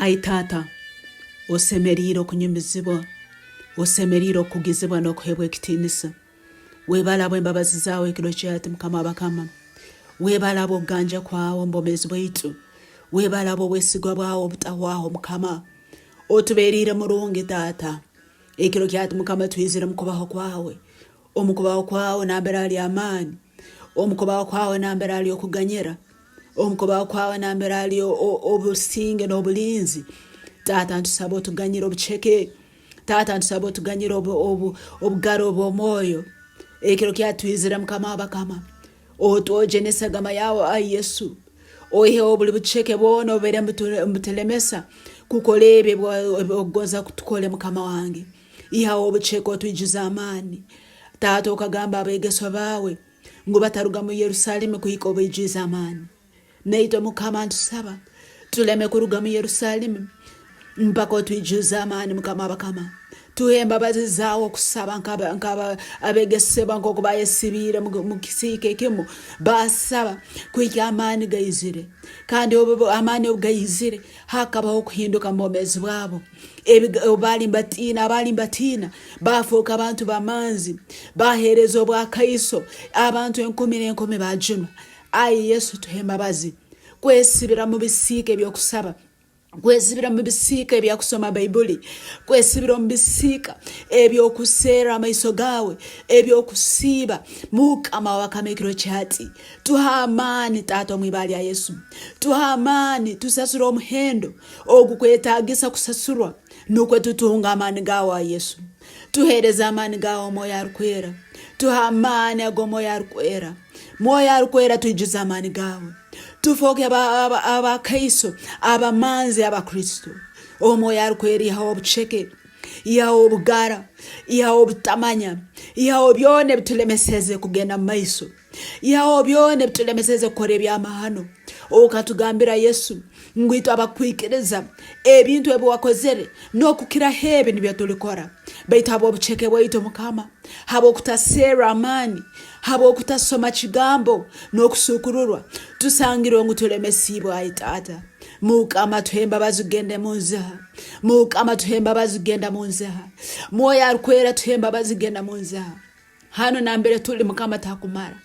Ai Taata, osemeriire okunyumizibwa, osemeriire okukugizibwa n'okuheebwa ekitiinisa. Webale habw'embabazi zaawe ekiro kyati, Mukama w'abakama. Webale habw'okuganja kwawe omu bwomeezi bwaitu. Webale habw'obwesigwa bwawe obutahwaho, Mukama. Otubeeriire murungi, Taata. Ekiro kyati, Mukama, twizire omu kubaho kwawe. Omu kubaho kwawe nambere hali amaani. Omu kubaho kwawe nambere hali okuganyira. Omu kubaho kwawe nambere hali obusinge n'obulinzi. Taata, ntusaba otuganyire obuceke. Taata, ntusaba otuganyire obugara obw'omwoyo. Ekiro kyatwizire, Mukama w'abakama. Otwogye n'esagama yaawe, ai Yesu. Oiheho buli buceke bwona obubaire nibutulemesa kukora ebi ebi okugonza kutukole, Mukama wange. Ihaho obuceke otwijuze amaani. Taata, okagamba abegeswa baawe ngu bataruga mu Yerusalemu kuhika obaijwize amaani. Naitwe Mukama ntusaba tuleme kuruga mu Yerusalemu mpaka otwijuze amaani, Mukama w'abakama. Tuhe embabazi zaawe okusaba nka abegesebwa nk'oku bayesibiire mu kisiika ekimu baasaba kuhikya amaani gaizire. Kandi obu amaani obu gaizire, hakabaho okuhinduka mu bwomeezi bwabo. Obu baali nibatiina, abaali nibatiina baafooka bantu b'amanzi, baaheereza obwakaiso, abantu enkumi n'enkumi baajunwa. Ai Yesu, tuhe embabazi kwesibira mu bisiika eby'okusaba, kwesibira mu bisiika ebyakusoma Baibuli, kwesibira omu bisiika eby'okuserra amaiso gaawe, eby'okusiiba. Mukama w'abakama ekiro kyati, tuhe amaani Taata omu ibara lya Yesu. Tuhe amaani tusasure omuhendo ogukwetagisa kusasurwa nukwo tutunge amaani gaawe ai Yesu. Tuheereze amaani gaawe Omwoyo Arukwera. Tuhe amaani ag'Omwoyo Arukwera. Mwoyo Arukwera twijuze amaani gaawe. Tufooke abakaiso abamanzi aba Kristo. Omwoyo Arukwera ihaho obuceke, ihaho obugara, ihaho obutamanya, ihaho byona ebitulemeseze kugenda mu maiso. Ihaho byona ebitulemeseze kukora ebyamahano. Okatugambira Yesu ngu itwe abakukwikiriza ebintu ebi wakozere n'okukiraho ebi nibyo tulikora. Baitu habw'obuceke bwaitu Mukama, habw'okutaserra amaani, habw'okutasoma kigambo n'okusuukururwa, tusangirwe ngu tulemesiibwe ai Taata. Mukama tuhe embabazi kugenda mu nziha. Mukama tuhe embabazi kugenda mu nziha. Mwoyo Arukwera tuhe embabazi kugenda mu nziha. Hanu nambere tuli Mukama takumara.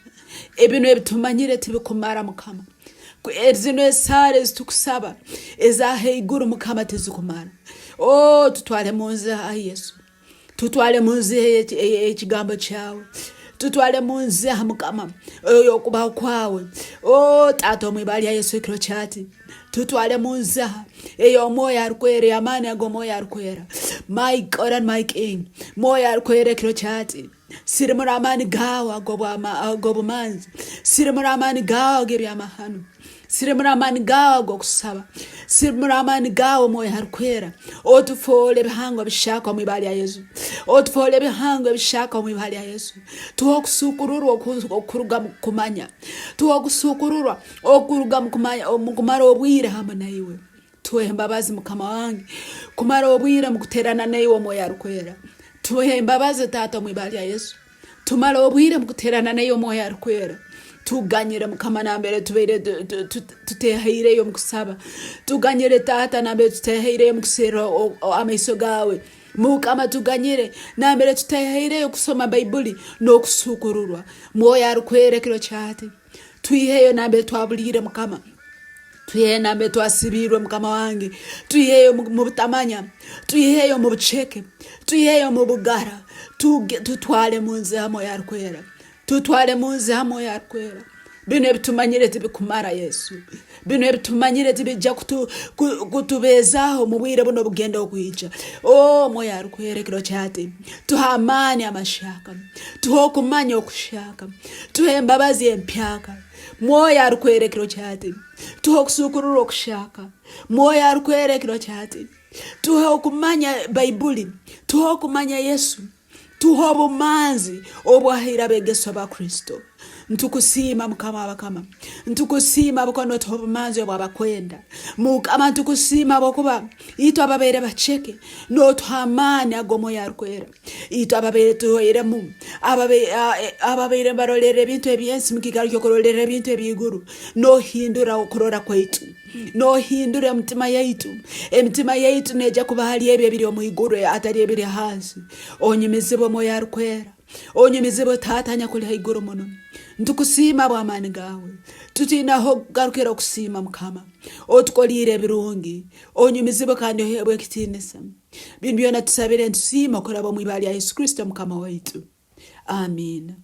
Ebinu ebitumanyire tibikumara Mukama. Zinu esaara ezitukusaba eza haiguru Mukama tizikumara. Oh, tutwale mu nziha ai Yesu. Tutwale mu nziha ey'ekigambo kyawe. Tutwale mu nziha Mukama ey'okubaho kwawe. Oh, Taata omu ibara lya Yesu ekiro kyati. Tutwale mu nziha ey'Omwoyo Arukwera, ey'amaani ag'Omwoyo Arukwera. My God and my King, Mwoyo Arukwera ekiro kyati. Sirimura amaani gaawe ag'obumanzi. Sirimura amaani gaawe ag'ebyamahano. Sirimura amaani gaawe ag'okusaba. Sirimura amaani gaawe Omwoyo Arukwera. Otufoole ebihangwa bihyaka omu ibara lya Yesu. Otufoole ebihangwa ebihyaka omu ibara lya Yesu. Tuhe okusuukururwa okuruga mu kumanya. Tuhe okusuukururwa okuruga omu kumara obwire hamu naiwe. Tuhe embabazi Mukama wange kumara obwire omu kuterana naiwe Omwoyo Arukwera. Tuhe embabazi Taata omu ibara lya Yesu. Tumale obwire omu kuterana naiwe Omwoyo Arukwera. Tuganyire Mukama nambere tubaire tutehaireyo omu kusaba. Tuganyire Taata nambere tutehaireyo omu kuserra amaiso gaawe. Mukama tuganyire nambere tutehaireyo kusoma Baibuli n'okusuukururwa. Mwoyo Arukwera ekiro kyati. Twiheyo nambere twabuliire Mukama. Twiheyo nambere twasibiirwe Mukama wange. Twiheyo mu butamanya. Twiheyo mu buceke. Twiheyo mu bugara. Tutwale mu nziha Mwoyo Arukwera. Tutwale mu nziha Mwoyo Arukwera. Binu ebitumanyire tibikumara Yesu. Binu ebitumanyire tibijja kutubeezaaho omu bwire bunu obugenda okwija. Oh, Mwoyo Arukwera ekiro kyati. Tuhe amaani amahyaka. Tuhe okumanya okuhyaka. Tuhe embabazi empyaka. Mwoyo Arukwera ekiro kyati. Tuhe okusuukururwa okuhyaka. Mwoyo Arukwera ekiro kyati. Tuhe okumanya Baibuli. Tuhe okumanya Yesu. Tuhe obumanzi obwahaire abegeswa ba Kristo. Ntukusiima Mukama w'abakama. Ntukusiima habwokuba notuha obumanzi obw'abakwenda. Mukama ntukusiima habwokuba itwe ababaire baceke notuha amaani ag'Omwoyo Arukwera. Itwe ababaire tuhoiremu, ababaire nibarolerra ebintu eby'ensi mu kiikaro ky'okurolerra ebintu eby'iguru, nohindura okurora kwaitu. Nohindura emitima yaitu. Emitima yaitu neija kuba hali ebi ebiri omu iguru hatali ebiri hansi. Onyumizibwe Omwoyo Arukwera. Onyumizibwe Taata anyakuli haiguru muno. Ntukusiima habw'amaani gaawe. Tutiine ah'okugarukira okusiima Mukama. Otukoliire ebirungi. Onyumizibwe kandi oheebwe ekitiinisa. Binu byona tusabire nitusiima okuraba omu ibara lya Yesu Kristo Mukama waitu. Amiina.